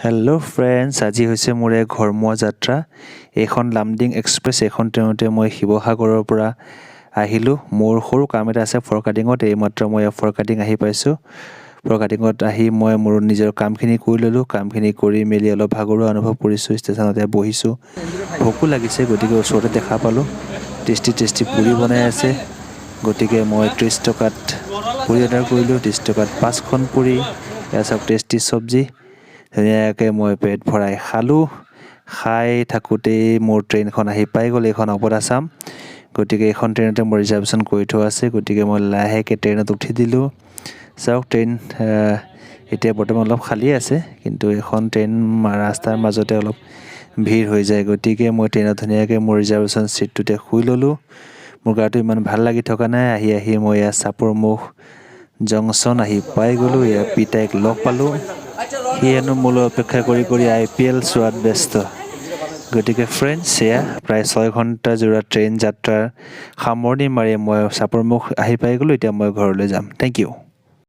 Hello' friends, আজি হৈছে মোৰ এক ঘৰমুৱা যাত্ৰা। এইখন লামডিং এক্সপ্ৰেছ। এইখন ট্ৰেইনতে মই শিৱসাগৰৰ পৰা আহিলোঁ। মোৰ সৰু কাম এটা আছে ফৰকাটিঙত। এইমাত্ৰ মই ফৰকাটিং আহি পাইছোঁ। ফৰকাটিঙত আহি মই মোৰ নিজৰ কামখিনি কৰি ল'লোঁ। কামখিনি কৰি মেলি অলপ ভাগৰুৱা অনুভৱ কৰিছোঁ। ষ্টেচনতে বহিছোঁ। ভোকো লাগিছে, গতিকে ওচৰতে দেখা পালোঁ টেষ্টি টেষ্টি পুৰি বনাই আছে। গতিকে মই 30 টকাত পুৰি অৰ্ডাৰ কৰিলোঁ। 30 টকাত পাঁচখন পুৰি। এয়া চাওক, টেষ্টি চব্জি। ধুনীয়াকৈ মই পেট ভৰাই খালোঁ। খাই থাকোঁতেই মোৰ ট্ৰেইনখন আহি পাই গ'ল। এইখন অৱধ আছাম। গতিকে এইখন ট্ৰেইনতে মোৰ ৰিজাৰ্ভেশ্যন কৰি থোৱা আছে। গতিকে মই লাহেকৈ ট্ৰেইনত উঠি দিলোঁ। চাওক, ট্ৰেইন এতিয়া বৰ্তমান অলপ খালী আছে, কিন্তু এইখন ট্ৰেইন ৰাস্তাৰ মাজতে অলপ ভিৰ হৈ যায়। গতিকে মই ট্ৰেইনত ধুনীয়াকৈ মোৰ ৰিজাৰ্ভেশ্যন ছিটটোতে শুই ল'লোঁ। মোৰ গাটো ইমান ভাল লাগি থকা নাই। আহি আহি মই ইয়াত চাপৰমুখ জংচন আহি পাই গ'লোঁ। ইয়াত পিতাইক লগ পালোঁ। সি হেনো মোলৈ অপেক্ষা কৰি কৰি আইপিএল চোৱাত ব্যস্ত। গতিকে ফ্ৰেণ্ডছ, এয়া প্ৰায় 6 ঘণ্টা জোৰা ট্ৰেইন যাত্ৰাৰ সামৰণি মাৰি মই চাপৰমুখ আহি পাই গ'লোঁ। এতিয়া মই ঘৰলৈ যাম। Thank U.